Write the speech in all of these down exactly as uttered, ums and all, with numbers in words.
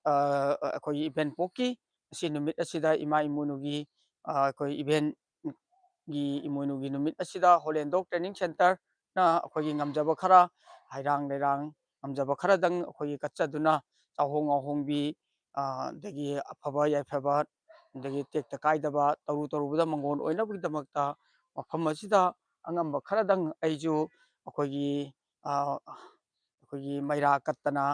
ꯑ, ꯑꯩꯈꯣꯏꯒꯤ ꯏꯕꯦꯟꯄꯣꯛꯀꯤ ꯉꯁꯤ ꯅꯨꯃꯤꯠ ꯑꯁꯤꯗ ꯏꯃꯥ ꯏꯃꯣꯏꯅꯨꯒꯤ, ꯑ, ꯑꯩꯈꯣꯏ ꯏꯕꯦꯟꯒꯤ ꯏꯃꯣꯏꯅꯨꯒꯤ ꯅꯨꯃꯤꯠ ꯑꯁꯤꯗ ꯍꯣꯂꯦꯟꯗꯣꯛ ꯇ꯭ꯔꯦꯅꯤꯡ ꯁꯦꯟꯇꯔꯅ ꯑꯩꯈꯣꯏꯒꯤ ꯉꯝꯖꯕ ꯈꯔ, ꯍꯩꯔꯥꯡ ꯂꯩꯔꯥꯡ ꯉꯝꯖꯕ ꯈꯔꯗꯪ ꯑꯩꯈꯣꯏꯒꯤ ꯀꯠꯆꯗꯨꯅ, ꯆꯥꯍꯣꯡ ꯉꯥꯍꯣꯡꯕꯤ, ꯑ, ꯑꯗꯒꯤ ꯑꯐꯕ ꯌꯥꯏꯐꯕ, ꯑꯗꯒꯤ ꯇꯦꯛꯇ ꯀꯥꯏꯗꯕ, ꯇꯧꯔꯨ ꯇꯧꯔꯨꯕꯗ ꯃꯪꯒꯣꯟ ꯑꯣꯏꯅꯕꯒꯤꯗꯃꯛꯇ ꯃꯐꯝ ꯑꯁꯤꯗ ꯑꯉꯝꯕ ꯈꯔꯗꯪ ꯑꯩꯁꯨ ꯑꯩꯈꯣꯏꯒꯤ, ꯑ, ꯑꯩꯈꯣꯏꯒꯤ ꯃꯩꯔꯥ ꯀꯠꯇꯅ,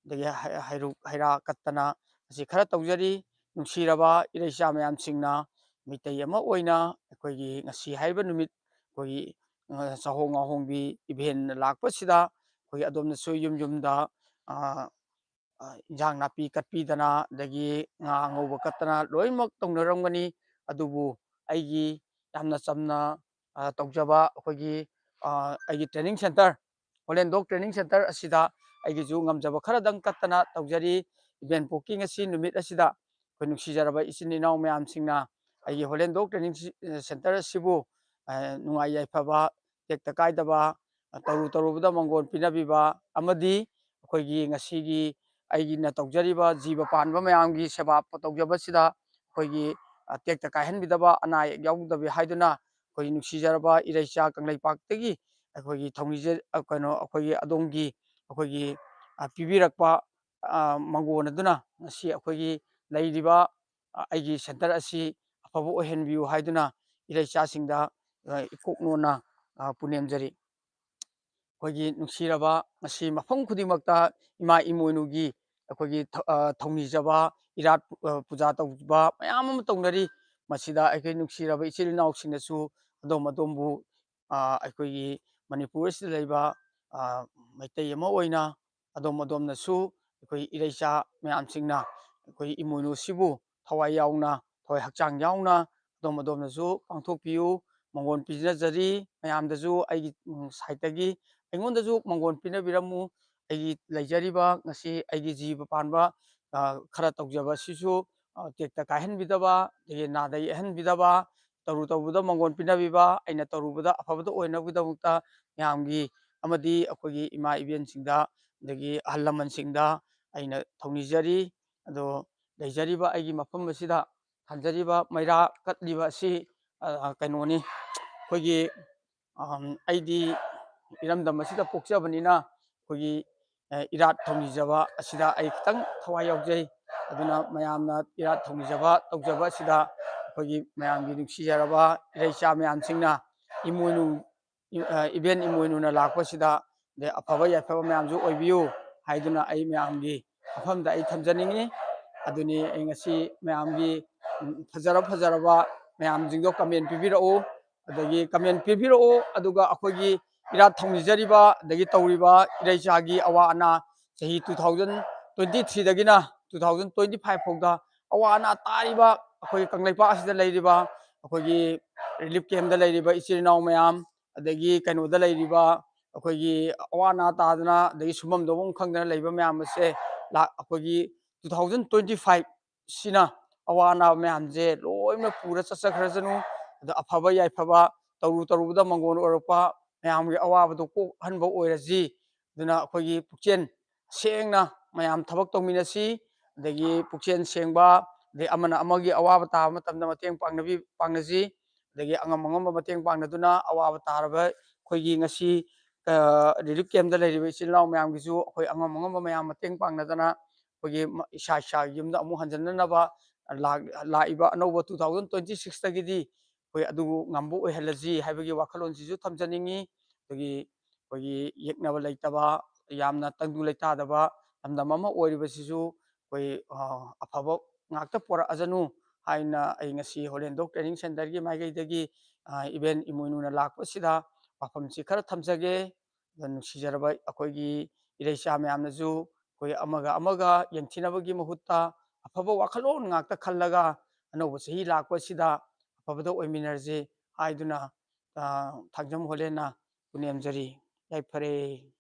ꯑꯗꯒꯤ ꯍꯩ-, ꯍꯩꯔꯨꯛ ꯍꯩꯔꯥ ꯀꯠꯇꯅ ꯑꯁꯤ ꯈꯔ ꯇꯧꯖꯔꯤ꯫ ꯅꯨꯡꯁꯤꯔꯕ ꯏꯔꯩꯆꯥ ꯃꯌꯥꯝꯁꯤꯡꯅ, ꯃꯩꯇꯩ ꯑꯃ ꯑꯣꯏꯅ ꯑꯩꯈꯣꯏꯒꯤ ꯉꯁꯤ ꯍꯥꯏꯔꯤꯕ ꯅꯨꯃꯤꯠ, ꯑꯩꯈꯣꯏꯒꯤ, ꯑ, ꯆꯥꯍꯣꯡ ꯉꯥꯍꯣꯡꯕꯤ ꯏꯚꯦꯟ ꯂꯥꯛꯄꯁꯤꯗ ꯑꯩꯈꯣꯏ ꯑꯗꯣꯝꯅꯁꯨ ꯌꯨꯝ ꯌꯨꯝꯗ, ꯑ, ꯑ, ꯏꯟꯖꯥꯡ ꯅꯥꯄꯤ ꯀꯠꯄꯤꯗꯅ, ꯑꯗꯒꯤ ꯉꯥ ꯑꯉꯧꯕ ꯀꯠꯇꯅ ꯂꯣꯏꯅꯃꯛ ꯇꯧꯅꯔꯝꯒꯅꯤ꯫ ꯑꯗꯨꯕꯨ ꯑꯩꯒꯤ ꯌꯥꯝꯅ ꯆꯝꯅ, ꯑ, ꯇꯧꯖꯕ ꯑꯩꯈꯣꯏꯒꯤ, ꯑ, ꯑꯩꯒꯤ ꯇ꯭ꯔꯦꯅꯤꯡ ꯁꯦꯟꯇꯔ, ꯍꯣꯂꯦꯟꯗꯣꯛ ꯇ꯭ꯔꯦꯅꯤꯡ ꯁꯦꯟꯇꯔ ꯑꯁꯤꯗ ꯑꯩꯒꯤꯁꯨ ꯉꯝꯖꯕ ꯈꯔꯗꯪ ꯀꯠꯇꯅ ꯇꯧꯖꯔꯤ꯫ ꯏꯕꯦꯟꯄꯣꯛꯀꯤ ꯉꯁꯤ ꯅꯨꯃꯤꯠ ꯑꯁꯤꯗ ꯑꯩꯈꯣꯏ ꯅꯨꯡꯁꯤꯖꯔꯕ ꯏꯆꯤꯟ ꯏꯅꯥꯎ ꯃꯌꯥꯝꯁꯤꯡꯅ ꯑꯩꯒꯤ ꯍꯣꯂꯦꯟꯗꯣꯛ ꯇ꯭ꯔꯦꯅꯤꯡ ꯁꯤ-, ꯁꯦꯟꯇꯔ ꯑꯁꯤꯕꯨ, ꯑ, ꯅꯨꯡꯉꯥꯏ ꯌꯥꯏꯐꯕ, ꯇꯦꯛꯇ ꯀꯥꯏꯗꯕ, ꯑ, ꯇꯧꯔꯨ ꯇꯧꯔꯨꯕꯗ ꯃꯪꯒꯣꯟ ꯄꯤꯅꯕꯤꯕ ꯑꯃꯗꯤ ꯑꯩꯈꯣꯏꯒꯤ ꯉꯁꯤꯒꯤ ꯑꯩꯒꯤꯅ ꯇꯧꯖꯔꯤꯕ ꯖꯤꯕ ꯄꯥꯟꯕ ꯃꯌꯥꯝꯒꯤ ꯁꯦꯕꯥ ꯇꯧꯖꯕꯁꯤꯗ ꯑꯩꯈꯣꯏꯒꯤ, ꯑ, ꯇꯦꯛꯇ ꯀꯥꯏꯍꯟꯕꯤꯗꯕ, ꯑꯅꯥ ꯑꯌꯦꯛ ꯌꯥꯎꯗꯕꯤ ꯍꯥꯏꯗꯨꯅ ꯑꯩꯈꯣꯏꯒꯤ ꯅꯨꯡꯁꯤꯖꯔꯕ ꯏꯔꯩꯆꯥ ꯀꯪꯂꯩꯄꯥꯛꯇꯒꯤ ꯑꯩꯈꯣꯏꯒꯤ ꯊꯧꯅꯤꯖ-, ꯑ, ꯀꯩꯅꯣ, ꯑꯩꯈꯣꯏꯒꯤ ꯑꯗꯣꯝꯒꯤ ꯑꯩꯈꯣꯏꯒꯤ, ꯑ, ꯄꯤꯕꯤꯔꯛꯄ, ꯑ, ꯃꯪꯒꯣꯟ ꯑꯗꯨꯅ ꯉꯁꯤ ꯑꯩꯈꯣꯏꯒꯤ ꯂꯩꯔꯤꯕ, ꯑ, ꯑꯩꯒꯤ ꯁꯦꯟꯇꯔ ꯑꯁꯤ ꯑꯐꯕ ꯑꯣꯏꯍꯟꯕꯤꯌꯨ ꯍꯥꯏꯗꯨꯅ ꯏꯔꯩꯆꯥꯁꯤꯡꯗ, ꯑ, ꯏꯀꯣꯛ ꯅꯣꯟꯅ, ꯑ, ꯄꯨꯅꯦꯝꯖꯔꯤ꯫ ꯑꯩꯈꯣꯏꯒꯤ ꯅꯨꯡꯁꯤꯔꯕ ꯉꯁꯤ ꯃꯐꯝ ꯈꯨꯗꯤꯡꯃꯛꯇ ꯏꯃꯥ ꯏꯃꯣꯏꯅꯨꯒꯤ ꯑꯩꯈꯣꯏꯒꯤ ꯊ-, ꯑ, ꯊꯧꯅꯤꯖꯕ, ꯏꯔꯥꯠ, ꯑ, ꯄꯨꯖꯥ ꯇꯧꯕ ꯃꯌꯥꯝ ꯑꯃ ꯇꯧꯅꯔꯤ꯫ ꯃꯁꯤꯗ ꯑꯩꯈꯣꯏ ꯅꯨꯡꯁꯤꯔꯕ ꯏꯆꯤꯜ ꯏꯅꯥꯎꯁꯤꯡꯅꯁꯨ ꯑꯗꯣꯝ ꯑꯗꯣꯝꯕꯨ, ꯑ, ꯑꯩꯈꯣꯏꯒꯤ ꯃꯅꯤꯄꯨꯔ ꯑꯁꯤꯗ ꯂꯩꯕ, ꯑ, ꯃꯩꯇꯩ ꯑꯃ ꯑꯣꯏꯅ ꯑꯗꯣꯝ ꯑꯗꯣꯝꯅꯁꯨ ꯑꯩꯈꯣꯏ ꯏꯔꯩꯆꯥ ꯃꯌꯥꯝꯁꯤꯡꯅ ꯑꯩꯈꯣꯏ ꯏꯃꯣꯏꯅꯨꯁꯤꯕꯨ ꯊꯋꯥꯏ ꯌꯥꯎꯅ, ꯊꯋꯥꯏ ꯍꯛꯆꯥꯡ ꯌꯥꯎꯅ ꯑꯗꯣꯝ ꯑꯗꯣꯝꯅꯁꯨ ꯄꯥꯡꯊꯣꯛꯄꯤꯌꯨ꯫ ꯃꯪꯒꯣꯟ ꯄꯤꯖꯖꯔꯤ ꯃꯌꯥꯝꯗꯁꯨ ꯑꯩꯒꯤ, ꯎꯝ, ꯁꯥꯏꯠꯇꯒꯤ꯫ ꯑꯩꯉꯣꯟꯗꯁꯨ ꯃꯪꯒꯣꯟ ꯄꯤꯅꯕꯤꯔꯝꯃꯨ꯫ ꯑꯩꯒꯤ ꯂꯩꯖꯔꯤꯕ ꯉꯁꯤ ꯑꯩꯒꯤ ꯖꯤꯕ ꯄꯥꯟꯕ, ꯑ, ꯈꯔ ꯇꯧꯖꯕ ꯑꯁꯤꯁꯨ, ꯑ, ꯇꯦꯛꯇ ꯀꯥꯏꯍꯟꯕꯤꯗꯕ, ꯑꯗꯒꯤ ꯅꯥꯗ ꯌꯦꯛꯍꯟꯕꯤꯗꯕ, ꯇꯧꯔꯨ ꯇꯧꯔꯨꯕꯗ ꯃꯪꯒꯣꯟ ꯄꯤꯅꯕꯤꯕ, ꯑꯩꯅ ꯇꯧꯔꯨꯕꯗ ꯑꯐꯕꯗ ꯑꯣꯏꯅꯕꯒꯤꯗꯃꯛꯇ ꯃꯌꯥꯝꯒꯤ ꯑꯃꯗꯤ ꯑꯩꯈꯣꯏꯒꯤ ꯏꯃꯥ ꯏꯕꯦꯟꯁꯤꯡꯗ, ꯑꯗꯒꯤ ꯑꯍꯜ ꯂꯃꯟꯁꯤꯡꯗ ꯑꯩꯅ ꯊꯧꯅꯤꯖꯔꯤ꯫ ꯑꯗꯣ ꯂꯩꯖꯔꯤꯕ ꯑꯩꯒꯤ ꯃꯐꯝ ꯑꯁꯤꯗ ꯊꯥꯟꯖꯔꯤꯕ ꯃꯩꯔꯥ ꯀꯠꯂꯤꯕ ꯑꯁꯤ, ꯑ, ꯀꯩꯅꯣꯅꯤ, ꯑꯩꯈꯣꯏꯒꯤ, ꯑꯝ, ꯑꯩꯗꯤ ꯏꯔꯝꯗꯝ ꯑꯁꯤꯗ ꯄꯣꯛꯆꯕꯅꯤꯅ ꯑꯩꯈꯣꯏꯒꯤ, ꯑ, ꯏꯔꯥꯠ ꯊꯧꯅꯤꯖꯕ ꯑꯁꯤꯗ ꯑꯩ ꯈꯤꯇꯪ ꯊꯋꯥꯏ ꯌꯥꯎꯖꯩ꯫ ꯑꯗꯨꯅ ꯃꯌꯥꯝꯅ ꯏꯔꯥꯠ ꯊꯧꯅꯤꯖꯕ ꯇꯧꯖꯕ ꯑꯁꯤꯗ ꯑꯩꯈꯣꯏꯒꯤ ꯃꯌꯥꯝꯒꯤ ꯅꯨꯡꯁꯤꯖꯔꯕ ꯏꯔꯩꯆꯥ ꯃꯌꯥꯝꯁꯤꯡꯅ ꯏꯃꯣꯏꯅꯨ, ꯏ-, ꯑ, ꯏꯕꯦꯟ ꯏꯃꯣꯏꯅꯨꯅ ꯂꯥꯛꯄꯁꯤꯗ, ꯑꯗꯩ ꯑꯐꯕ ꯌꯥꯏꯐꯕ ꯃꯌꯥꯝꯁꯨ ꯑꯣꯏꯕꯤꯌꯨ ꯍꯥꯏꯗꯨꯅ ꯑꯩ ꯃꯌꯥꯝꯒꯤ ꯃꯐꯝꯗ ꯑꯩ ꯊꯝꯖꯅꯤꯡꯉꯤ꯫ ꯑꯗꯨꯅꯤ ꯑꯩ ꯉꯁꯤ ꯃꯌꯥꯝꯒꯤ, ꯎꯝ, ꯐꯖꯔ ꯐꯖꯔꯕ ꯃꯌꯥꯝꯁꯤꯡꯗꯣ comment ꯄꯤꯕꯤꯔꯛꯎ, ꯑꯗꯒꯤ comment ꯄꯤꯕꯤꯔꯛꯎ꯫ ꯑꯗꯨꯒ ꯑꯩꯈꯣꯏꯒꯤ ꯏꯔꯥꯠ ꯊꯧꯅꯤꯖꯔꯤꯕ ꯑꯗꯒꯤ ꯇꯧꯔꯤꯕ ꯏꯔꯩꯆꯥꯒꯤ ꯑꯋꯥ ꯑꯅꯥ ꯆꯍꯤ two thousand twenty threeꯗꯒꯤꯅ two thousand twenty five ꯐꯥꯎꯗ ꯑꯋꯥ ꯑꯅꯥ ꯇꯥꯔꯤꯕ ꯑꯩꯈꯣꯏ ꯀꯪꯂꯩꯄꯥꯛ ꯑꯁꯤꯗ ꯂꯩꯔꯤꯕ ꯑꯩꯈꯣꯏꯒꯤ relief campꯇ ꯂꯩꯔꯤꯕ ꯏꯆꯤꯜ ꯏꯅꯥꯎ ꯃꯌꯥꯝ, ꯑꯗꯒꯤ ꯀꯩꯅꯣꯗ ꯂꯩꯔꯤꯕ ꯑꯩꯈꯣꯏꯒꯤ ꯑꯋꯥ ꯑꯅꯥ ꯇꯥꯗꯅ ꯑꯗꯒꯤ ꯁꯨꯐꯝ ꯇꯧꯐꯝ ꯈꯪꯗꯅ ꯂꯩꯕ ꯃꯌꯥꯝ ꯑꯁꯦ ꯂꯥ-, ꯑꯩꯈꯣꯏꯒꯤ two thousand twenty five ꯁꯤꯅ ꯑꯋꯥ ꯑꯅꯥ ꯃꯌꯥꯝꯁꯦ ꯂꯣꯏꯅ ꯄꯨꯔ ꯆꯠꯆꯈ꯭ꯔꯁꯅꯨ꯫ ꯑꯗ ꯑꯐꯕ ꯌꯥꯏꯐꯕ ꯇꯧꯔꯨ ꯇꯧꯔꯨꯕꯗ ꯃꯪꯒꯣꯟ ꯑꯣꯏꯔꯛꯄ ꯃꯌꯥꯝꯒꯤ ꯑꯋꯥꯕꯗꯣ ꯀꯣꯛꯍꯟꯕ ꯑꯣꯏꯔꯁꯤ꯫ ꯑꯗꯨꯅ ꯑꯩꯈꯣꯏꯒꯤ ꯄꯨꯛꯆꯦꯜ ꯁꯦꯡꯅ ꯃꯌꯥꯝ ꯊꯕꯛ ꯇꯧꯃꯤꯟꯅꯁꯤ꯫ ꯑꯗꯒꯤ ꯄꯨꯛꯆꯦꯜ ꯁꯦꯡꯕ, ꯑꯗꯩ ꯑꯃꯅ ꯑꯃꯒꯤ ꯑꯋꯥꯕ ꯇꯥꯕ ꯃꯇꯝꯗ ꯃꯇꯦꯡ ꯄꯥꯡꯅꯕꯤ-, ꯄꯥꯡꯅꯁꯤ꯫ ꯑꯗꯒꯤ ꯑꯉꯝ ꯑꯉꯝꯕ ꯃꯇꯦꯡ ꯄꯥꯡꯅꯗꯨꯅ ꯑꯋꯥꯕ ꯇꯥꯔꯕ ꯑꯩꯈꯣꯏꯒꯤ ꯉꯁꯤ, ꯑ, relief campꯇ ꯂꯩꯔꯤꯕ ꯏꯆꯤꯜ ꯏꯅꯥꯎ ꯃꯌꯥꯝꯒꯤꯁꯨ ꯑꯩꯈꯣꯏ ꯑꯉꯝ ꯑꯉꯝꯕ ꯃꯌꯥꯝ ꯃꯇꯦꯡ ꯄꯥꯡꯅꯗꯅ ꯑꯩꯈꯣꯏꯒꯤ ꯃ-, ꯏꯁꯥ ꯏꯁꯥꯒꯤ ꯌꯨꯝꯗ ꯑꯃꯨꯛ ꯍꯟꯖꯟꯅꯅꯕ ꯂꯥꯛ-, ꯂꯥꯛꯏꯕ ꯑꯅꯧꯕ two thousand twenty sixꯇꯒꯤꯗꯤ ꯑꯩꯈꯣꯏ ꯑꯗꯨ ꯉꯝꯕ ꯑꯣꯏꯍꯜꯂꯁꯤ ꯍꯥꯏꯕꯒꯤ ꯋꯥꯈꯜꯂꯣꯟꯁꯤꯁꯨ ꯊꯝꯖꯅꯤꯡꯉꯤ꯫ ꯑꯗꯒꯤ ꯑꯩꯈꯣꯏꯒꯤ ꯌꯦꯛꯅꯕ ꯂꯩꯇꯕ, ꯌꯥꯝꯅ ꯇꯪꯗꯨ ꯂꯩꯇꯥꯗꯕ ꯂꯝꯗꯝ ꯑꯃ ꯑꯣꯏꯔꯤꯕꯁꯤꯁꯨ ꯑꯩꯈꯣꯏ, ꯑ, ꯑꯐꯕ ꯉꯥꯛꯇ ꯄꯣꯔꯛꯑꯖꯅꯨ ꯍꯥꯏꯅ ꯑꯩ ꯉꯁꯤ ꯍꯣꯂꯦꯟꯗꯣꯛ Training Centreꯒꯤ ꯃꯥꯏꯀꯩꯗꯒꯤ, ꯑ, ꯏꯕꯦꯟ ꯏꯃꯣꯏꯅꯨꯅ ꯂꯥꯛꯄꯁꯤꯗ ꯋꯥꯐꯝꯁꯤ ꯈꯔ ꯊꯝꯖꯒꯦ꯫ ꯑꯗ ꯅꯨꯡꯁꯤꯖꯔꯕ ꯑꯩꯈꯣꯏꯒꯤ ꯏꯔꯩꯆꯥ ꯃꯌꯥꯝꯅꯁꯨ ꯑꯩꯈꯣꯏ ꯑꯃꯒ ꯑꯃꯒ ꯌꯦꯡꯊꯤꯅꯕꯒꯤ ꯃꯍꯨꯠꯇ ꯑꯐꯕ ꯋꯥꯈꯜꯂꯣꯟ ꯉꯥꯛꯇ ꯈꯜꯂꯒ ꯑꯅꯧꯕ ꯆꯍꯤ ꯂꯥꯛꯄꯁꯤꯗ ꯑꯐꯕꯗ ꯑꯣꯏꯃꯤꯟꯅꯔꯁꯤ ꯍꯥꯏꯗꯨꯅ, ꯑ, ꯊꯥꯡꯖꯝ ꯍꯣꯂꯦꯟꯅ ꯄꯨꯅꯦꯝꯖꯔꯤ꯫ ꯌꯥꯏꯐꯔꯦ꯫